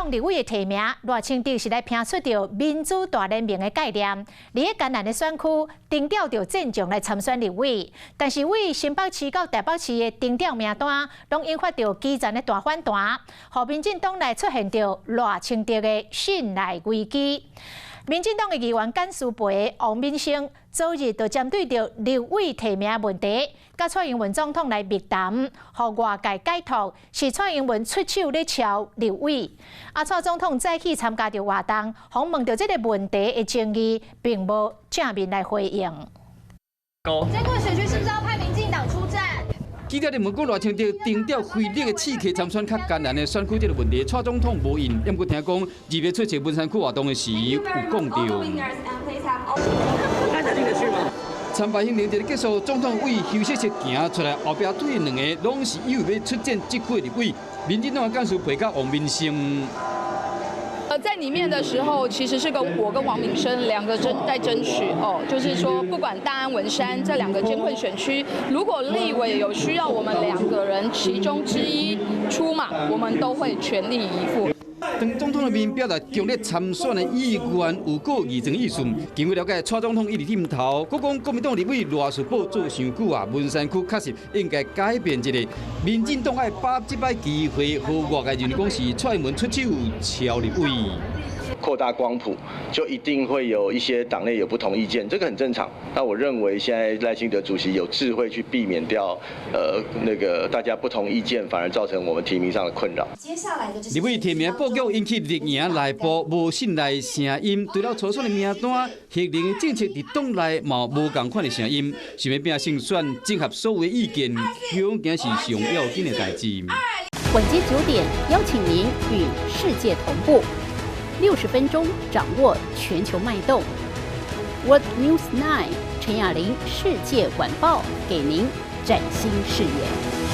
黨立委的提名，賴清德是來拼出著民主大聯盟的概念。佇咧艱難的選區，徵調著戰將來參選立委，但是對新北市到台北市的徵調名單，攏引發著基層的大反彈，予民進黨內出現著賴清德的信賴危機。民進黨的議員簡思培、王敏生昨日就針對著立委提名問題，佮蔡英文總統來密談，予外界解讀是蔡英文出手咧敲立委。啊，蔡總統早起參加著活動，訪問著這个問題的爭議，並無正面來回應。這個選區是不是要派民進黨出戰？記者咧問講賴清德徵調非綠的刺客參選較艱難的選區這个問題，蔡總統無應，毋過聽講2月出席文山區活動的時有講著。參拜行程一个結束，總統為休息室行出來，後壁對兩个攏是有欲出戰這區的立委，民進黨的幹事陪甲王敏生。在裡面的時候，其實是跟我跟王敏生兩個爭在爭取哦，就是說不管大安文山這兩個艱困選區，如果立委有需要我們兩個人其中之一出馬，我們都會全力以赴。當總統的面表達強烈參選的意願，有過議政意思。根據了解，蔡總統一直點頭，閣講國民黨立委賴士葆做傷久啊，文山區確實應該改變一下。民進黨愛把這擺機會，予外界認為講是蔡英文出手敲立委。擴大光譜，就一定會有一些黨內有不同意見，這個很正常。那我認為現在賴清德主席有智慧去避免掉，那個大家不同意見，反而造成我們提名上的困擾。接下來的立委提名布局引起綠營內部無信賴聲音，除了初選的名單，核能政策佇黨內嘛無仝款的聲音，想欲拼勝選，整合所有意見，恐驚是上要緊的代誌。晚間9點，邀請您與世界同步。60分鐘掌握全球脈動。World News 9 陳雅玲世界晚報給您嶄新視野。